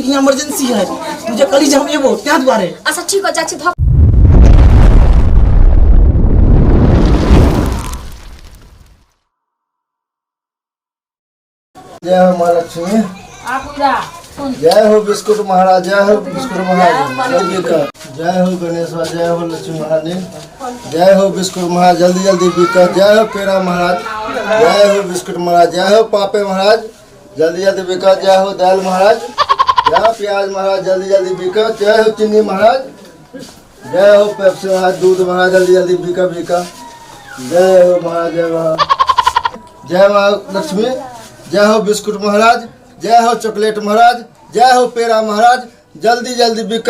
लेकिन इमरजेंसी है तू जे कहली जे हम एबो ताहि दुआरे। अच्छा ठीक हो, जाइ छी धऽ। जय हो माँ लक्ष्मी, जय हो बिस्कुट महाराज, जय हो बिस्कुट महाराज, जल्दी कर। जय हो गणेश, जय हो लक्ष्मी महारानी, जय हो बिस्कुट महाराज, जल्दी जल्दी बिक। जय हो पेड़ा महाराज, जय हो बिस्कुट महाराज, जय हो पापे महाराज, जल्दी जल्दी बिक। जय हो दाल महाराज, जय हो प्याज महाराज, जल्दी जल्दी बिक। जय हो चीनी महाराज, जय हो पेप्सी महाराज, दूध महाराज, जल्दी जल्दी बिक बिक। जय हो महाराज, जय महाराज, जय माँ लक्ष्मी, जय हो बिस्कुट महाराज, जय हो चॉकलेट महाराज, जय हो पेड़ा महाराज, जल्दी जल्दी बिक।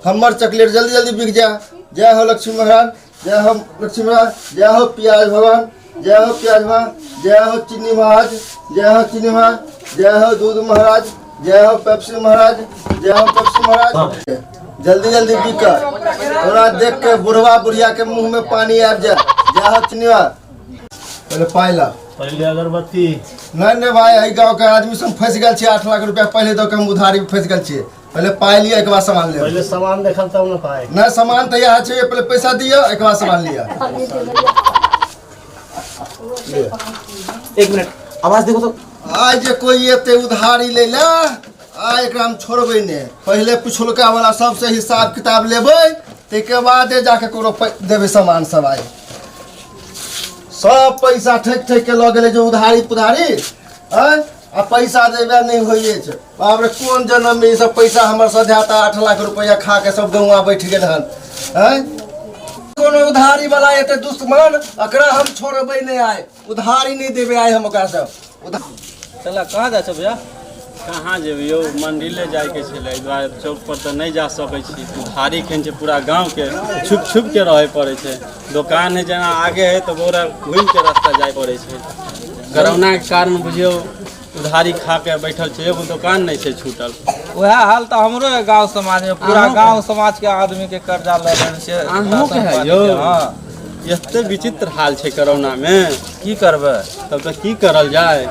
हमर चॉकलेट जल्दी जल्दी बिक जाए। जय हो लक्ष्मी महाराज, जय हो लक्ष्मी महाराज, जय हो प्याज भगवान, जय हो प्याज महाराज, जय हो चीनी महाराज, जय हो चीनी महाराज, जय हो दूध महाराज, जय हो पेप्सी महाराज, जय हो पेप्सी महाराज, जल्दी जल्दी बिक। थोड़ा देख के बुढ़वा बुढ़िया के मुंह में पानी आबि जाए। जय हो चीनी महाराज। पहले पाइ ला। पहले अगरबत्ती। नहीं नहीं भाई, एहि गाँव के आदमी सब फंसि गेल छियै। 8 लाख रुपया पहले दऽ के हम उधारी में फंसि गेल छियै। पहले पाइ लिअ, एक बार सामान ले। पहले सामान देखल तब न पाइ। नहीं, सामान तैयार छै, पहले पैसा दिअ, एक बार सामान लिअ। एक मिनट, आवाज देखो तो। आइ जे कोई एते उधारी लै ला, आइ एकरा हम छोड़बै नहि। पहिले पिछुलका वाला सबसे हिसाब किताब लेबै, ताहिके बादे जाके ककरो देबै सामान सब। आइ सब पैसा ठकि ठकि के लऽ गेलै जे उधारी पुधारी आँय, आ पैसा देबे नहि होइए छै। बाप रे, कोन जन्ममे ई सब पैसा हमर सध्या तऽ 8 लाख रुपैआ खा के सब गौआ बैठ गेल हन आँय। कोनो उधारी वाला एते दुश्मन, एकरा हम छोड़बै नहि। आइ उधारी नहि देबै आइ हम ओकरा सब उधार। चला, कहाँ जाइ छौ भैया? कहाँ जेबै यौ, मंडिले जाइके छलै। एहि दुआरे चौक पर तऽ नहि जा सकै छी। उधारी खेन छै पूरा गाँवके, छुप छुप के रहै पड़ै छै। दोकान है जेना आगे है तऽ बौरा घुमि के रास्ता जाय पड़ै छै। कोरोनाके कारण बुझियौ उधारी खा के बैठल छै, एगो दोकान नहि छै छूटल। वएह हाल तऽ हमरो है गाँव समाज में। पूरा गाँव समाज के आदमी के कर्जा लऽ लेने छै। अहूँके है यौ? हँ। एते विचित्र हाल छै कोरोना मे। की करबै? तब तऽ की करल जाय?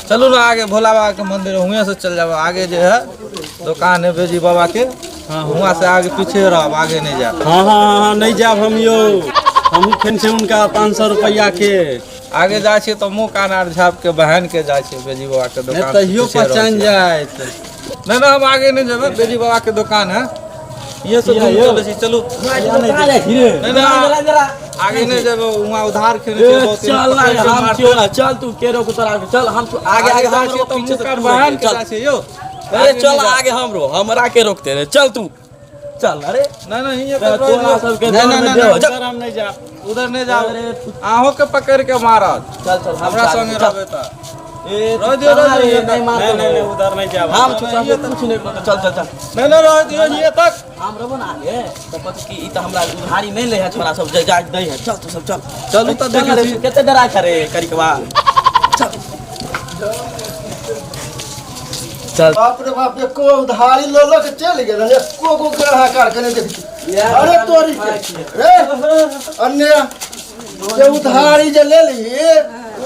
चलू ने आगे भोला बाबा के मंदिर, हुएं से चल जाब। आगे जे है दुकान है बेजी बाबा के, हुआं से आगे पीछे रहब, आगे नहीं जाब। हाँ हाँ हाँ, नहीं जाब हम यौ। हमहूँ खेन छै हुनका 500 रुपैआ के। आगे जाइ छियै तऽ मुँह कान आर झाँप के बहन के जाइ छियै बेजी बाबा के नहि दुकान। तहियो पीछे रहै पहचान छियै। जायत। नहीं नहीं, हम आगे नहीं जेबै। बेजी बाबा के दुकान है, ये सब घूम चलै छी। चलू। नहीं नहीं, आगे नहीं जेबै। वहाँ उधार खेने छियै बहुत। चल ना, पकड़ि के हम मारतै। छियौ ना, चल तू के रोक तोरा के, चल हम तू आगे आगे जाइ हम छियै तऽ पीछे मुँह से कान तू बहन रोक, के चल। जाइ छियै यौ। अरे चल आगे, हमरो हमरा के रोकते रे? चल तू चल अरे। नहीं नहीं, हियाँ तक रह तोरा दियौ। सबके नहीं डर नहीं में नहीं देहो, चल। उधर हम नहीं जाब। उधर नहीं जाओ। अरे तू अहूँ के पकड़ के मारत। चल चल, हम हमरा चल, संगे चल। रहबै तऽ ए, रह दियौ, रह कहाँ दियौ। रे, नहीं मारतो। नहीं नहीं नहीं, उधर नहीं जाब। हम तो सबके कुछ नहीं करतो। चल चल चल। नहीं नहीं, रह दियौ हियाँ तक। हम रहबो ना आगे तऽ कथी की ई तऽ हमरा उधारी नहीं ले है छोरा सब जे जा दै है। चल तू सब चल। चलू तऽ चल देखै रे, छी। कते डराय छै रे करिकवा, चल चल। बाप रे बाप, एको उधारी लऽ लऽ के चलि गेल हन, एको गो ग्राहक के नहि देखै छी। अरे तोरी के रे अन्य जे उधारी जे ले ली,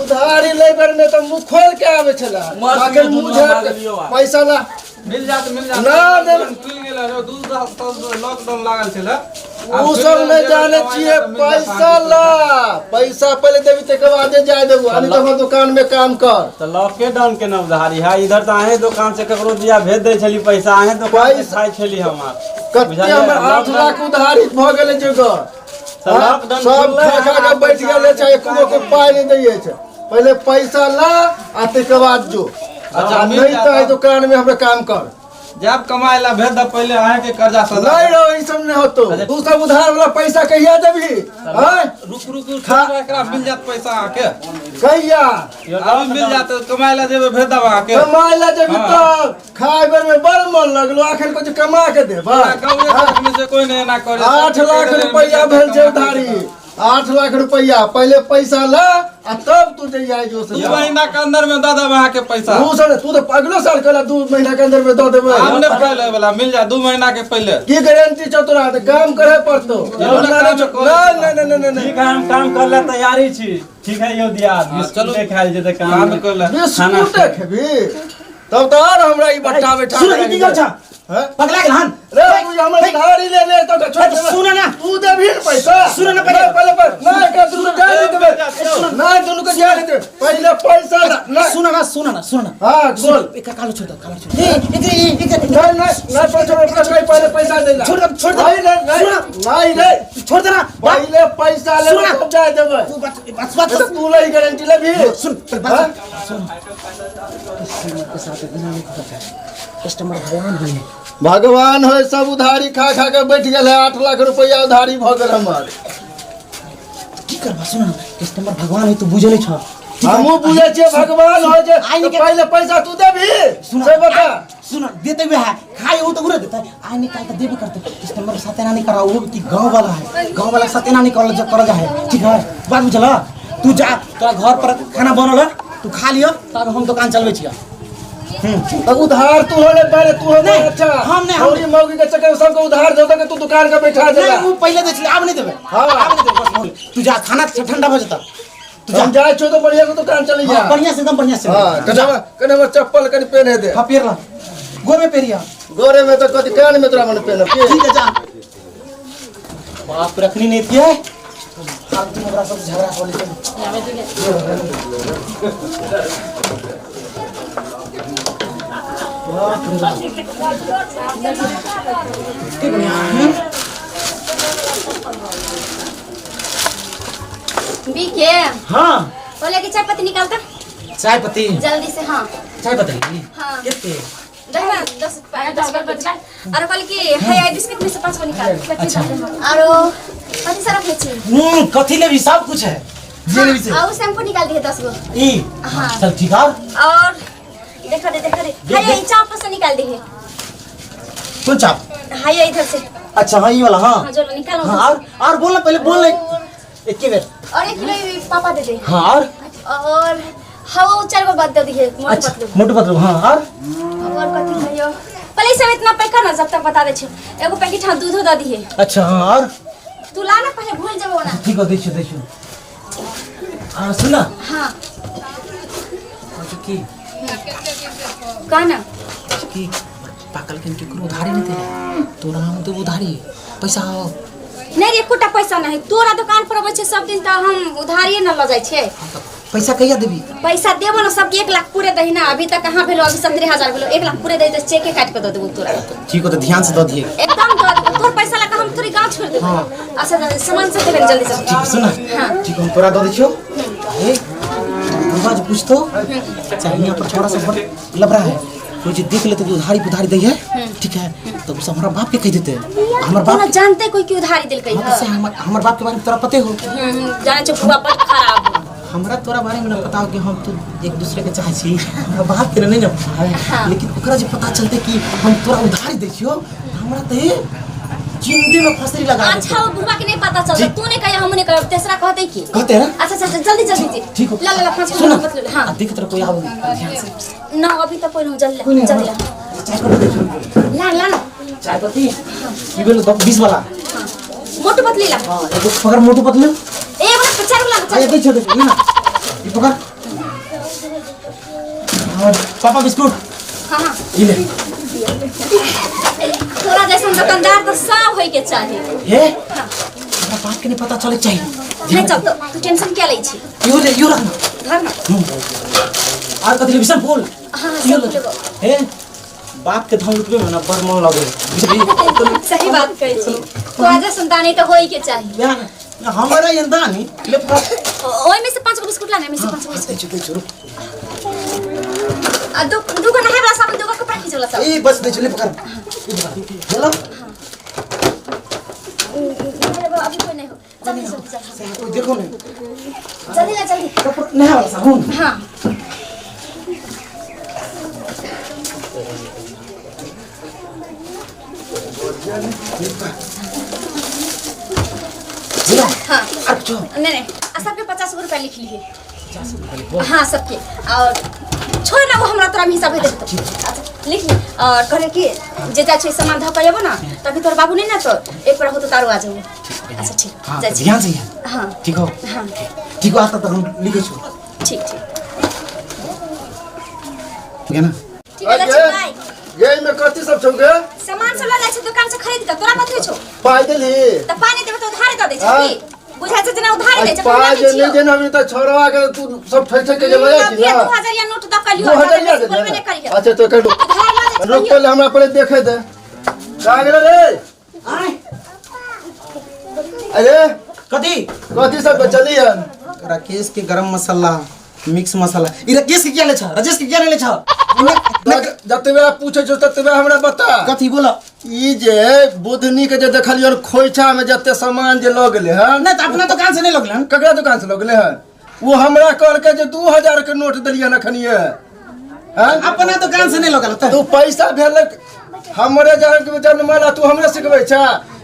उधारी लै बेर में तऽ मुँह खोल के आबै छलै, आखिर मुँह झाँप के पैसा ला। मिल जात, मिल जात। ना, ना। खुलि गेल रहे, 2 साल लॉकडाउन लागल छलै। उ सब नहि जानै छियै। पैसा ला, पैसा पहिले देबी तकर बादे जाय देबू, आ नहि तऽ हमर दुकान में काम कर। तऽ लॉकडाउन के ना उधारी है इधर तऽ अहें दोकान से ककरो दिया भेज दै छली पैसा, अहें दोकान से खाइ छली हमार। कते? बुझलियै? हमर 8 लाख उधारी भऽ गेलै जगह। तऽ लॉकडाउन सब खुललै, खा खा के बैठ गेलै छै, एको के पाइ नहि दैए छै। पहिले पैसा ला आ तकर बाद जो। अच्छा, मिल नहीं जाता। तऽ एहि दुकान में हमरा काम कर। जब कमाए ला भेज दे, पहिले अहाँके कर्जा सधा। नहीं रहो, ई सब नहीं होतो। तू सब उधार वाला पैसा कहिया देबही आँय? रुक रुक रुक, एकरा मिल जात पैसा अहाँके। कहिया? अभी मिल जात, कमाए ला जेबै, भेज देब अहाँके। कमाए ला जेबही तब खाय बेर में बड़ मन लगलो, आखिर कुछ कमा के देबा। गाँवे के आदमी से कोई नहीं एना करे। 8 लाख रुपया भेल छै उधारी, 8 लाख रुपया। पहिले पैसा ला आ तब तू जइया जो से। 2 महीना के अंदर में दऽ देब अहाँके पैसा। तू सब तू तो अगलो साल कहला 2 महीना के अंदर में दऽ देबै। आब नहि पहिले वाला मिल जाए, 2 महीना के पहिले। की गारंटी छौ तोरा? तऽ काम करे पड़तो। नहीं नहीं नहीं नहीं। ठीक है, हम काम कर ले तैयारी छी। ठीक है यौ दिया, बिस्कुटे खायल जेतै। काम काम कर ले। बिस्कुटे खेबी? तब तो और हमरा ई बट्टा बैठा सुन ई की कर छ हैं? पगला गेल हन रे तू हमर उधारी ले ले तो छोड़ अरे सुन ना। तू देबही ने पैसा सुन ना पहिले। नहीं, पहले पर ना एकरा दुनू के जाय नहीं देबे ना दुनू के जाय नहीं देबे पहिले पैसा ना ना सुन ना सुन ना सुन ना हां बोल एक कालो छोड़ दे कालो छोड़ दे ए एकरे ए एकरे नहीं नहीं नहीं पैसा पैसा नहीं पहले पैसा दे ला छोड़ दे, छोड़ दे। नहीं नहीं नहीं नहीं नहीं छोड़ दे ना पहले पैसा ले सुन ना। तब जाय देबे तू बात बात बात तो तू ले गारंटी ले भी सुन पहले बात सुन कस्टमर के साथ इतना नहीं करता है कस्टमर भगवान है भगवान हो सब उधारी खा खा के बैठ गेल है 8 लाख रुपया उधारी भ गेल हमर की करबा सुन ना कस्टमर भगवान है तू बुझे नहीं छ हमहू बुझै छियै भगवान हो जे आइ तो निके- पहले पैसा तू देबही सुन से बता सुन देते हुए है खाए वो तो उरे देता है आइ निकाल के देबे करते कस्टमर के साथ एना नहीं करा वो कि गांव वाला है गांव वाला के साथ एना नहीं करल करल जा है ठीक है बात बुझल तू जा तोरा घर पर खाना बनल है तू खा लियो तब हम दुकान चलबै छियै तो उधार तू होले पहले तू होले नहीं, अच्छा हम नहीं, हम मौगी मौगी के चक्कर में सबके उधार दे के तू दुकान के बैठा देला नहीं वो पहले दै छलै आब नहीं देबै हाँ। आब नहीं देबै बस भऽ गेलै। तू जा खाना ठंडा भऽ जेतौ तू जा हम जाइ छौ तो बढ़िया से दुकान चली जा हाँ, बढ़िया से एकदम बढ़िया से हां तू जा। कने कने हमर चप्पल कने पहने दे हाँ पेर ला गोर में पेरिया गोरे में तो कथी कान में तोरा मन पहने के ठीक है जा बाप रखनी नहीं थी है फालतू में ओकरा सब झगड़ा कर लेते बाप रे बाप। कितने बढ़िया हैं। बीके हाँ बोले कि चाय पत्ती निकालता चाय पत्ती जल्दी से हाँ चाय पत्ती हाँ। कितने दस दस रुपया और कहली कि है आई बिस्किट में से 5 गो निकाल अच्छा। और कथी सारा खाइ छी कथी लेबी सब कुछ है जे लेबी से हाँ, और शैम्पू निकाल दिए 10 गो ई हाँ। चल ठीक है और देखा दे देखा दे देख, है देख। ई चाप से निकाल दिए कौन चाप है इधर से अच्छा हाँ ये वाला हाँ हाँ जो निकालो हाँ और बोल ना पहले बोल ले एक ही बेर और 1 किलो ई पापा दे दे हाँ और और हाँ वो 4 गो बात दे दिए मोटू अच्छा पतलू मोटू पतलू हाँ और और कथी कहियो पहले ई सब इतना पैक ना जब तक बता दे छी एगो पैकेट हाँ दूधो दे दिए अच्छा हाँ और तू ला ना पहले भूल जेबो ना ठीक हो देखियो देखियो हाँ सुन ना हाँ कहै की कह ना कि पाकल के केकरो उधारी नहीं देले तोरा हम तो उधारी पैसा हो नहीं रे एकोटा पैसा नहीं तोरा दुकान पर अबै छै सब दिन तऽ हम उधारिये न लऽ जाइ छियै पैसा कहिया देबी पैसा देबो ना सबके 1 लाख पूरे दही ना अभी तक कहाँ भेलो अभी 70,000 भेलो 1 लाख पूरे दही तऽ चेके काटि कऽ दऽ देबो तोरा ठीक हो तो ध्यान से दऽ दिए एकदम दऽ देबो तोर पैसा लऽ कऽ हम थोड़ी गाँव छोड़ि देबो हाँ। अच्छा सामान सब देबे जल्दी से ठीक सुन ना हाँ। ठीक हम तोरा दऽ दै छियौ ए बुआ जे पूछतो चाहे यहाँ पर छोरा सब बड़ लबरा है कोई जे देख लेते कि उधारी पुधारी दै है ठीक है तब सब हमरा बाप के कह देते हमर बाप तोरा जानते कोई की उधारी देलकै हाँ, तो से हमर बाप के बारे में तोरा पते हो जाने छौ बुआ बड़ खराब हो। हमरा तोरा बारे में ना पता हो कि हम तो एक दूसरे के चाहे छी हमरा बाप के नहीं ना पता है हाँ। लेकिन ओकरा जे पता चलते कि हम तोरा उधारी दै छियो हमरा तो ये जिंदगी में फसरी लगा देते। अच्छा वो बुढ़वा के नहीं पता चलता जी। तू ने कहिया हम ने कहिया तीसरा कहते की कहते हैं ना अच्छा अच्छा जल्दी जल्दी जी ठीक हो ला ला ला 5 सुन गो मतलब हां आ देख तोरा कोई आबो ध्यान से ना अभी तो कोई नहीं जल्दी कोई नहीं ला जल्दी हाँ। चाय पत्ती दे ला ला ला ना चाय पत्ती की भेलो 20 वाला मोटू पतली ला हां एगो पकड़ मोटू पतलू ए बड़ा चार ला अरे दे छोटे ये ना ये पकड़ और पापा बिस्कुट हां हां ये ले तोरा जैसन दुकानदार तो सब होई के चाही हे हमरा बाप के नहीं पता चले चाहिए नहीं चल तो तू टेंशन क्या लै छी यो ले यो रखना धर ना और कथी लेबी सब फूल हाँ, यो सब ले। लेबो। हे बाप के धन लुटबे में ना बड़ मन लगे बुझली सही बात कहै छी तोरा जैसन दानी तो होई के चाही या ना हमारा ये दानी ले पकड़ ओइ में से 5 गो बिस्कुट लाने में से 5 गो बिस्कुट दे दे छोड़ो आ दू दू गो नहाय वाला साबुन दू गो कपड़ा खींचे वाला साबुन ए बस दे ले पकड़ ये पकड़ हेलो अभी कोई नहीं हो जल्दी जल्दी जल्दी कोई देखो नहीं जल्दी ला जल्दी कपड़ा नया वाला साबुन हाँ जिला हाँ और कुछ नहीं नहीं आ सबके 50 रुपया लिख लिए हाँ सबके और छोड़ ना वो हमरा तोरा में हिसाब हेतै तो अच्छा लिख ली और कहले कि जे जाइ छै सामान धऽ के अयबो ना तभी तोर बाबू नहीं ना तो एक बार हो तो तारो आ जाओ अच्छा ठीक हाँ जाइ छी ध्यान से यहाँ हाँ ठीक हो हाँ ठीक हो आता तो हम लिखे छो ठीक ठीक ठीक है ना ठीक गेल छै पाइ। गे में कथी सब छौ गे? सामान सब लऽ जाइ छै दुकान से खरीद के, तोरा कथी छौ? पाइ देलही? तऽ पाइ नहि देबै तऽ उधारे दऽ दै छै हाँ। की? बुझाइ छै जेना उधारे दै छै, पाइ जे नहि नहि देना अभी तऽ छोड़वा के तू सब ठै ठै के जे लऽ जाइ छी ना। 2000 या नोट दऽ कलियो, 2000 जादा बोलबे नहि करियो। अच्छा तो कर उधार लऽ जाइ छै, रुक पहले हमरा पहले देखे दे। का गेल रे? आय अरे कथी कथी सब बचली हन? राकेश के गरम मसाला मिक्स मसाला ई राकेश के किया ले छ, राजेश के किया नहीं ले छ? जतबे पूछे छौ ततबे हमरा बता। कथी बोला? ई जे बुधनी के जे देखलियन खोइछा में जते सामान जे लऽ गेलै हन। नहीं तो अपना दुकान से नहीं लगलन। ककरा दुकान से लऽ गेलै हन? वो हमरा कहलकै जे 2000 के नोट देलियन अखनिये। हैं? अपना दुकान से नहीं लगल त तू पैसा भेलक हमरे जन्मला तू हमरे सिखबै छ?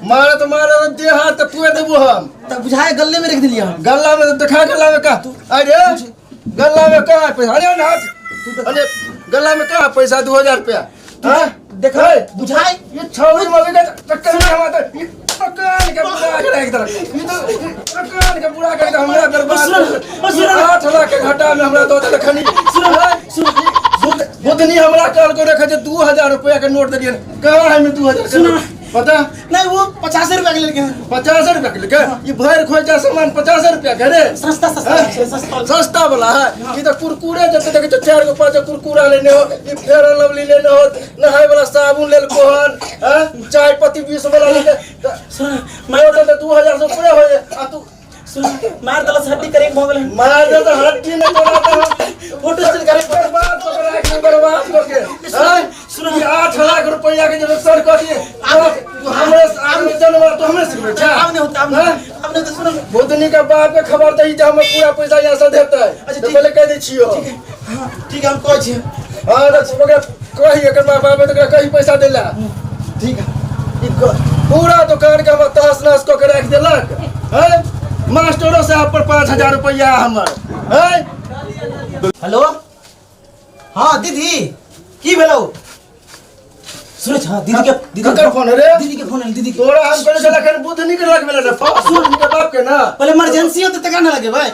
मारे तो मारे देह हाथ तऽ पुए देबो हम। त बुझाए गल्ले में रख दिलिया। गल्ला में देखा, गल्ला में का? अरे गल्ला में कहाँ पैसा? अरे नाथ, अरे गल्ला में कहाँ पैसा? 2000 रुपया हाँ? देखा बुझाए ये छौरी मौगी के चक्कर में हम तो ये दुकान के बुरा के राख देलक। ई तो दुकान के बुरा के हमरा बर्बाद सुन। 8 लाख के घाटा में हमरा दऽ देलक खनी। सुन बुधनी हमरा कहलको रखे जे 2000 रुपया के नोट देलियन, कहाँ है में 2000 के सुन। नोट? पता नहीं वो 50 रुपया के लेके। 50 रुपया के लेके? ये भर खोइचा सामान 50 रुपया के रे? सस्ता सस्ता हाँ? सस्ता सस्ता वाला है। ये तो कुरकुरे जते देखे तो 4 गो 5 गो कुरकुरा लेने हो, ये फेयर एंड लवली लेने हो, नहाए वाला साबुन लेलको हन, हाँ? चाय पत्ती 20 वाला लेके। सुन मैं तो 2000 से पूरे हो आ तू सुन मार दलस हड्डी करे भऽ गेल। मार दे तो हड्डी नहीं तोड़ा तो फोटो स्टिल करे बर्बाद हो गया, एकदम बर्बाद हो गया। हाँ? सुन। ये 8 लाख रुपया के जब सर कर दिए, तू हमरे आदमी जानवर तो हमरे सिखबै छै। आब नहीं होता, आब नहीं, आब नहीं होता, सुन। बुधनी के बाप के खबर दही जे हमर पूरा पैसा यहाँ से देतै। अच्छा, तो ठीक। पहले कह दै छियो। हाँ, ठीक है, हम कहै छियै। हाँ, तो ओकरा कही, एकर बाप आबे तऽ ओकरा कही पैसा देला। ठीक है। ई पूरा दुकान के हमर तहस नहस कऽ के राखि देलक। हैं? मास्टरो साहब पर 5000 रुपया हमर। हैं? हेलो, हाँ दीदी, की भेलौ? सुनै छ दीदी के दीदी ककर फोन रे? दीदी के फोन आयल, दीदी के। तोरा हम कहने छल अखन बुधनी के लगबे रे फोन। सुन के बाप के ना। पहले इमरजेंसी होते तकरा ना लगेबै।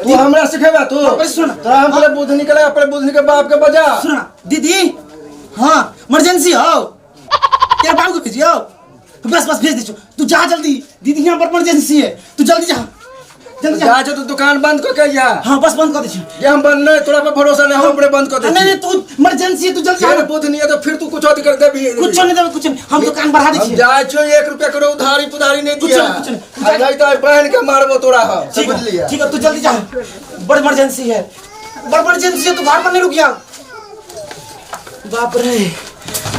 तू हमरा सिखेबा तू? पहले सुन। तोरा हम पहले बुधनी के लगा, पहले बुधनी के बाप के बजा। सुन ना, दीदी, हाँ इमरजेंसी हो, तेरे बाप को भेजियो। बस बस भेज दी, तू जा जल्दी। दीदी यहाँ पर इमरजेंसी है, तू जल्दी जा, जल्दी जा। जा जो तू दुकान बंद कर के जा। हाँ बस बंद कर दी। ये हम बंद नहीं, तोरा पर भरोसा नहीं, हम अपने बंद कर दे। नहीं नहीं, तू इमरजेंसी है, तू जल्दी जा। फिर बुधनी है तो फिर तू कुछ और कर दे भी। कुछ नहीं देबे, कुछ नहीं, हम दुकान बढ़ा दी। हम जाए छो 1 रुपया करो उधारी पुधारी नहीं कुछ दिया। नहीं, कुछ नहीं। तू जा। नहीं तो बहन के मारबो तोरा हम, ठीक समझ लिया। है, ठीक है, तू जल्दी जा, बड़ इमरजेंसी है, बड़ इमरजेंसी है, तू घर पर नहीं रुक जा। बाप रे,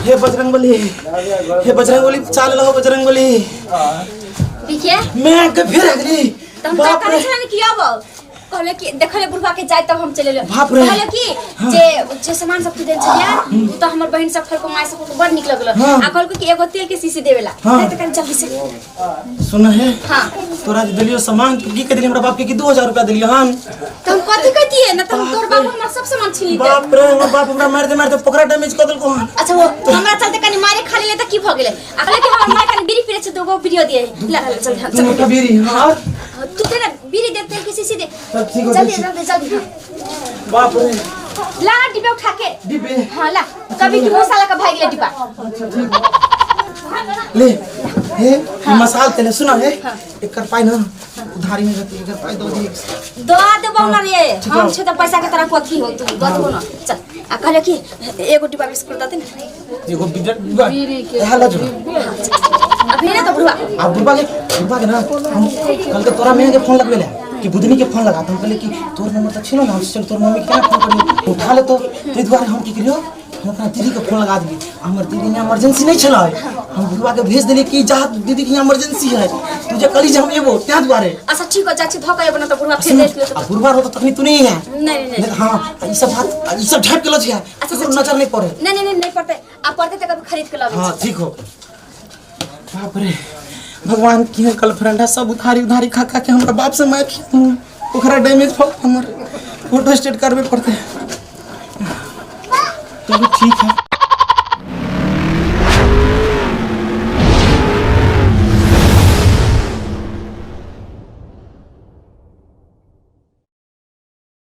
हे बजरंगबली, हे बजरंगबली, चाल लो बजरंगबली। देखिए मैं के फिर अगली। तो हम बाप कहले रे छलन कि अब कहले कि देखले बुढ़वा के जाय तब हम चले ले। बाप रे। कहले कि जे जे सामान सब तू देल छलिया उ तो हमर बहिन सब खलको माय सब को बड़ नीक लगल। हाँ। आ कहलको कि एगो तेल के शीशी देवेला। हाँ। नहीं तो कनी जल्दी से। सुन है। हाँ। तोरा जे देलियो सामान, तू की कह देली हमरा बाप के कि 2000 रुपया देलियो हन? तो हम कथी कहतिए ना, तो हम तोर बाप हमर सब सामान छीन लेते। बाप रे, हमर बाप हमरा मारते मारते पोखरा डैमेज कर देलको हन। अच्छा वो हमरा चलते कनी मारे खाली ले त की भ गेलै? आ कहले कि हमर माय कनी बीड़ी पीले छै, दूगो बीड़ियो दिए। ला ला चल, हाँ, तू चल। मोटा बीड़ी, हाँ। तू के ना बीड़ी दे, तेल के शीशी दे। तब ठीक हो, जल्दी ठीक। जल्दी जल्दी, हाँ। बाप रे। ला ना डिब्बा उठा के। डिब्बे? हाँ ला, कभी की मसाला का भाग ले डिब्बा। अच्छा ठीक। ले हे, ई मसाल तेल सुना है, एकर पाई ना उधारी में जाती, एकर पाई दो दी। दो देबो ना रे, हम छे त पैसा के तरह कथी हो, तू दो देबो ना। चल, आ कहले कि एगो डिब्बा बिस्कुट दते ना। एगो डिब्बा यहाँ ला जो। अभी ना तो बुढ़वा। आ बुढ़वा के ना हम कल के तोरा में के फोन लगबे ले कि बुधनी के फोन लगा, हम कहले कि तोर नंबर त छिनो ना, हम चल तोर मम्मी के फोन करियो, उठा ले तो ताहि दुआरे हम की करियो, हम अपना दीदी के फोन लगा दिली। हमर दीदी यहाँ इमरजेंसी नहीं छलै, हम बुढ़वा के भेज देली कि जा दीदी के यहाँ इमरजेंसी है, तू जे कहली जे हम एबो ताहि दुआरे। अच्छा ठीक हो, चाची धक एबो ना तो बुढ़वा फेर देख ले। आ बुढ़वा रहो तो तखनी तू नहीं है। नहीं नहीं नहीं। हाँ, ई सब बात ई सब झाप के लज गया। अच्छा, ककरो नजर नहीं पड़े। नहीं नहीं नहीं नहीं पड़ते, आ पड़ते त कभी खरीद के लाबे। हाँ ठीक हो। बाप रे भगवान की है गर्लफ्रेंड है, सब उधारी उधारी खा खा के हमरा बाप से मार खिया, ओकरा डैमेज फल हमर फोटो स्टेट करबे पड़ते। चलो ठीक है।